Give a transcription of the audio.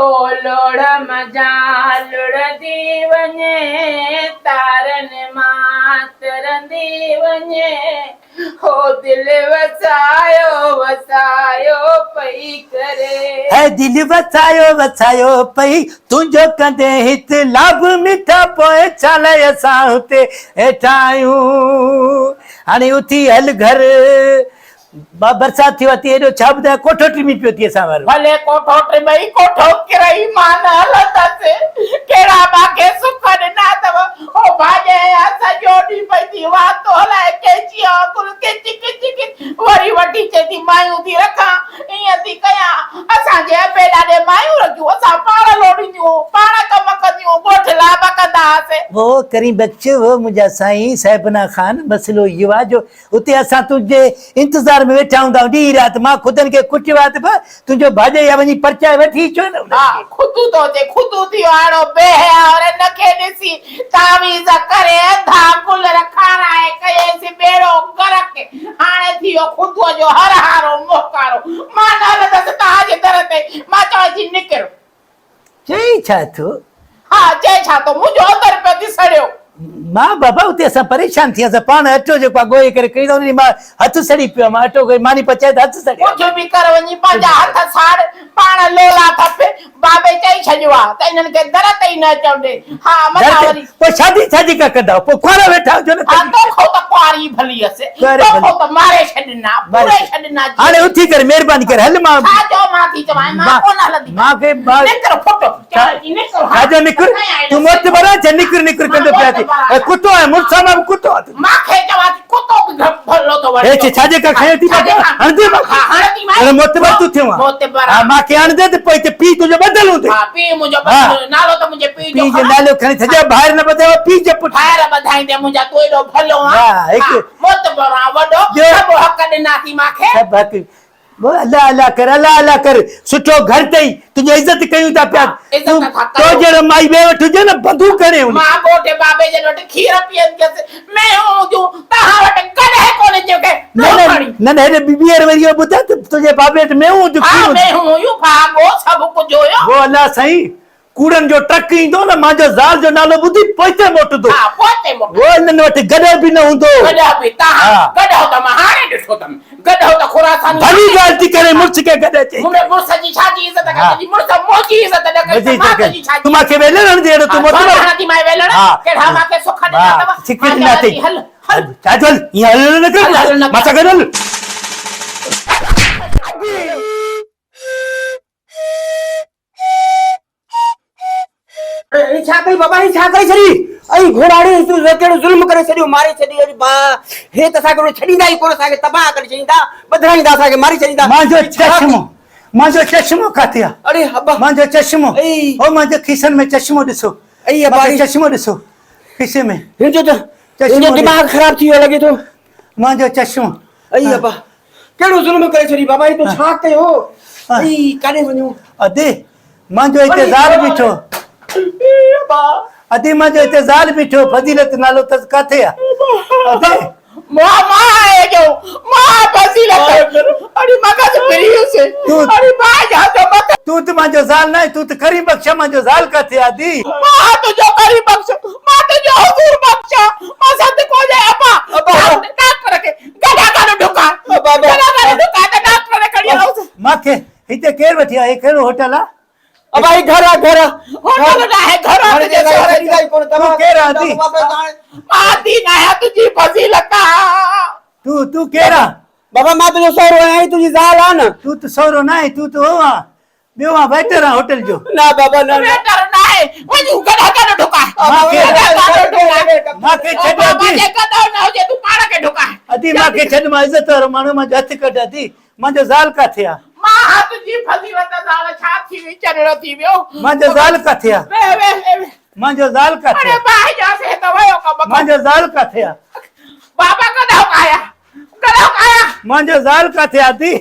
او لوڙهه منجهان لڙهندي وڃي، تارن مان ترندي وڃي، هو دل وسايو وسايو پئي ڪري. هي دل وسايو وسايو پئي تنهنجو ڪندي هت لاڀ مٺا پوء ڇا لئه اسان هتي هيٺا آهيون هاڻي اٿي هل گهر. با برسات ٿيو آ تي ايڏو ڇا ٻڌايان ڪوٺو ٽمي پيو ٿي اسان وارو. ڀلي ڪوٺو ٽمئي ڪوٺو ڪرئي مان نه هلندس ڪهڙا مان کي سک ڏنا اٿو هو ڀاڄائي آ سڄو ڏينهن پئي ٿي واتو هلائي ڪيچيء وانگر ڪچ ڪچ ڪچ وري وٺي چئي ٿي مايون ٿي رکان ائين ٿي ڪيان اسان جي ابي ڏاڏي مايون رکيون اسان پاڻ لوڙينديون پاڻ ڪم ڪنديون ڳوٺ لاڀ ڪندا هئاسين. وو ڪريم بخش وو منهنجا سائين صاحبنا خان مسئلو اهو آ جو اتي اسان تنهنجي انتظار ۾ ويٺا هوندا آهيون ڏينهن رات مان خودن کي ڪٽيو آهي ته به تنهنجو ڀاڄائي آ وڃي پرچائي وٺي اچو نه انهن ها کي. خودو ٿو اچي خودو ٿي ويو آڙو بي حيا اور ان کي ڏسي تعويذ ڪري انڌا گلر کارائي ڪيس ٻيڙو غرق هاڻي ٿي ويو خودوء جو هر هارو منهن ڪارو مان نه هلندس توهان جي در تي مان چوان ٿي نڪر. چئين ڇا ٿو؟ ها چئين ڇا ٿو؟ منهنجو اندر پيو ٿي سڙيو. مان بابا اتي اسان پريشان ٿي وياسين پاڻ اٽو جيڪو آ ڳوهي ڪري کڻي ته ان ڏينهن مان هٿ سڙي پيو آ مان اٽو ڳوهي ماني پچائي ته هٿ سڙي ويو. ڪجهه به ڪر وڃي پنهنجا هٿ ساڙ پاڻ لولا ٿڦ بابي چئي ڇڏيو آ ته انهن کي در تي ئي نه اچڻ ڏي ها در متان تي وري. پوء شادي ڇا جي ڪا ڪندا پوء ڪنوارا ويٺا هجو نه ها تڏهن. توکون ته ڪنواري ڀلي هيس ڪنواري ڀلي. توکون ته ماري ڇڏين ها ماري پوري ڇڏ. ڇڏين ها هاڻي جيئري. اٿي ڪري مهرباني ڪري هل مان. ڇا جو مان ٿي چوانء مان ڪونه هلندي. مان کي مان نڪر ڦٽ چوان ٿي نڪر ها ڇا جو نڪر تون معتبر آهين ڇا نڪر نڪر ڪندو پيا ٿي اي ڪتو آهين مڙس مان به ڪتو آهين مان کي چوان ٿي ڪتو به ڀلو ٿو وڻي هي ڇا جي ڪا کنيو ٿي مان هڻندي مان ها هڻندي مان اڙي معتبر تون ٿيو آهين معتبر ها مان کي هڻندي ته پوء ته پيء تنهنجو ٻڌل هوندي ها پيء منهنجو ٻڌل نالو ته منهنجي پيء جو پيء جو نالو کڻي سڄا ڀائر نه ٻڌايو پيء جي پٽ ڀائر ٻڌائيندي منهنجا تون ايڏو ڀلو آهين ها معتبر آهين وڏو سڀ حق ڏنا ٿي مان کي سڀ حق الله الله ڪر الله الله ڪر سٺو گهر اٿئي تنهنجي عزت ڪيون ٿا پيا عزت ٿا تو جهڙو مائي ٻئي وٽ هجي نه بندوق هڻي ان مان ڳوٺ بابي جن وٽ کير پيئنديس مينهون هونديون توهان وٽ ڪڏهن ڪونه جنهن کي نه نه نه نه هيڏي ٻيهر وري اهو ٻڌاء ته تنهنجي بابي وٽ مينهون هونديون ها کير هونديون مينهون هيون ڦاڳو سڀ ڪجهه هيو وو الله سائين ڪوڙن جو ٽرڪ ايندو نه مانجو زال جو نالو ٻڌي پوئتي موٽندو. ها پوئتي موٽندو. وو انهن وٽ گڏهه به نه هوندو. گڏهه به تهان گڏهه ته مان هاڻي ڏٺو اٿم گڏهه ته خراساني ڀلي ڳالهه ٿي ڪرين مڙس کي گڏهه چئي. مون مڙس جي ڇا جي عزت ڪئي جي مڙس منهنجي عزت نه ڪئي ته مان تنهنجي ڇا جي تون مان کي ويلڻ هڻندي اهڙو تون موتبر ڇو نه هڻندي مانء ويلڻ ڪهڙا مان کي سک ڏنا اٿو سک ڏنا اٿئي هل هل ڇا جو هل ائين هل هل نه ڪر مان سان گڏ هل. هي ڇا ڪئي بابا هي ڇا ڪري ڇڏي اي گهوڙاڙي تون ڪهڙو ظلم ڪري ڇڏيو ماري ڇڏي اڙي با هي ته اسان کي ڇڏيندا ئي ڪونه اسان کي تباهه ڪري ڇڏيندا ٻڌرائيندا اسان کي ماري ڇڏيندا مانجو چشمو مانجو چشمو ڪاٿي آ اڙي ابا مانجو چشمو او مانجي کيسن ۾ چشمو ڏسو اي ابا چشمو ڏسو کيسي ۾ هن جو ته هن جو دماغ خراب ٿي ويو لڳي ٿو مانجو چشمو اي ابا ڪهڙو ظلم ڪري ڇڏي بابا هي تو ڇا ڪيو اي ڪاڏي وڃون ادي مانجو هتي زال بيٺو ادي مانجو هتي زال بيٺو فضيلت نالو اٿس ڪاٿي آ ادي مان مان آهي جو مان فضيلت اڙي مغز ڦري ويس اڙي مان جا جو مت تون ته مانجو زال نه آهين تون ته ڪريم بخش مانجو زال ڪاٿي آ ادي مان تنهنجو ڪريم بخش مان تنهنجو حضور بخش مان صدقو جي ابا ڊاڪٽر کي گڏا گڏ ڍڪا گڏا گڏ ڍڪا ته ڊاڪٽر کڻي آئوس مانکي هتي ڪير وٺي آيو هي ڪهڙو هوٽل آ؟ ابا هي گهر آ گهر آ. هوٽل نه آهي گهر آ تنهنجي سهري جو. تون ڪير آ ادي؟ مان ادي نه آهيان تنهنجي فضيلت آ. تون تون ڪير آ؟ بابا مان تنهنجو سهرو آهيان هي تنهنجي زال آ نه. تون ته سهرو نه آهين تون ته هو آ ٻيو آ ويٽر آ هوٽل جو. نه بابا نه نه. ويٽر نه آهي وڃ گڏهه گڏ ڍڪاء. گڏهه گڏ ڍڪاء. مان کي ڇڏ بابا ادي. جي گڏهه نه هجي تون پاڻ کي ڍڪاء. ادي مان کي ڇڏ مان عزت وارو ماڻهو مان جو هٿ ڪڍ ادي. منهنجو زال ڪاٿي آ؟ مان ها تنهنجي فضيلت زال ڇا ٿي وئي چرڙو ٿي ويو. منهنجو زال ڪاٿي آ؟ ويهه ويهه ويهه. منهنجو زال ڪاٿي آ؟ اڙي باهه جا سي ته ويو ڪم کان. منهنجو زال ڪاٿي آ؟ بابا ڪڏهن آيا ڪڏهن آيا. منهنجو زال ڪاٿي آ ادي؟